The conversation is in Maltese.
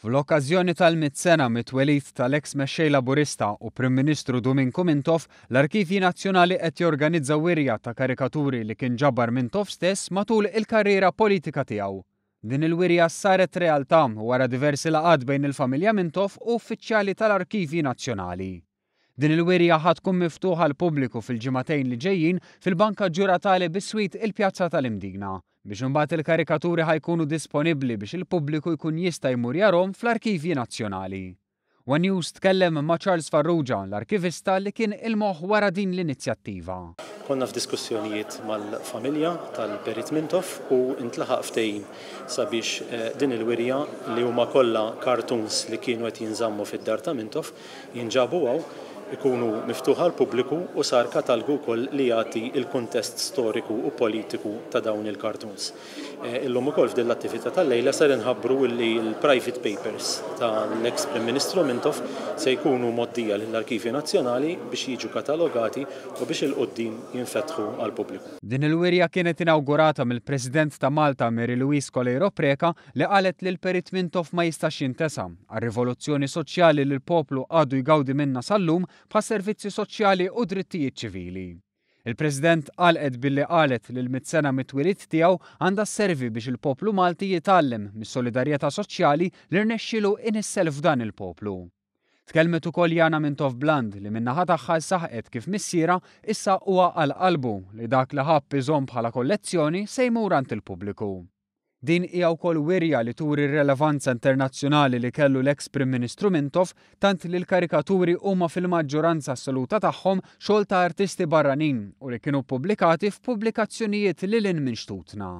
Fl-okkażjoni tal-mitt sena mit-twelid tal-eks Mexxej Laburista u Prim Ministru Duminku Mintoff, l-Arkivji Nazzjonali qed jorganizza wirja ta' karikaturi li kien ġabar Mintoff stess matul il-karriera politika tiegħu. Din il-wirja saret realtà wara diversi laqgħat bejn il-familja Mintoff u uffiċjali tal-Arkivji Nazzjonali. Din il-wirja ħa tkun miftuħa għall-pubbliku fil-ġimagħtejn li ġejjin fil-Banka Ġuratali biswit il-Pjazza tal-Imdina, biex imbagħad il-karikaturi ħa jkunu disponibbli biex il-pubbliku jkun jista' jmur jarhom fl-Arkivji Nazzjonali. One News tkellem ma' Charles Farrugia, l-arkivista li kien il-moħħ wara din l-inizjattiva. Konna f'diskussjonijiet mal-familja tal-Perit Mintoff u ntlaħaq ftehim sabiex din il-wirja li huma kollha cartoons li kienu qed jinżammu fid-dar ta' Mintoff jinġabu hawn, ikunu miftuħa għall-pubbliku u sar katalgu wkoll li jagħti l-kuntest storiku u politiku ta' dawn il-cartoons. Illum ukoll f'din l-attività tal-lejla ser inħabbru li l-private papers tal-eks Prim Ministru Mintoff se jkunu mgħoddija lill-Arkivji Nazzjonali biex jiġu katalogati u biex 'il quddiem jinfetħu għall-pubbliku. Din il-wirja kienet inawgurata mill-President ta' Malta Mary Louise Coleiro Preca li qalet li l-Perit Mintoff ma jistax jintesa għar-rivoluzzjoni soċjali li l-poplu għadu jgawdi minnha sal-lum bħas-servizzi soċjali u drittijiet ċivili. Il-President għalqet billi qalet li l-mitt sena mit-twelid tiegħu għandha sservi biex il-poplu Malti jitgħallem mis-solidarjetà soċjali li rnexxielu inissel f'dan il-poplu. Tkellmet ukoll Jana Mintoff Bland li min-naħa tagħha saħqet kif missierha issa huwa għal qalbu li dak li ħabb iżomm bħala kollezzjoni se jmur għand il-pubbliku. Din hija wkoll wirja li turi r-relevanza internazzjonali li kellu l-eks Prim Ministru Mintoff tant li l-karikaturi huma fil-maġġoranza assoluta tagħhom xogħol ta' artisti barranin u li kienu ppubblikati f'pubblikazzjonijiet lil hinn minn xtutna.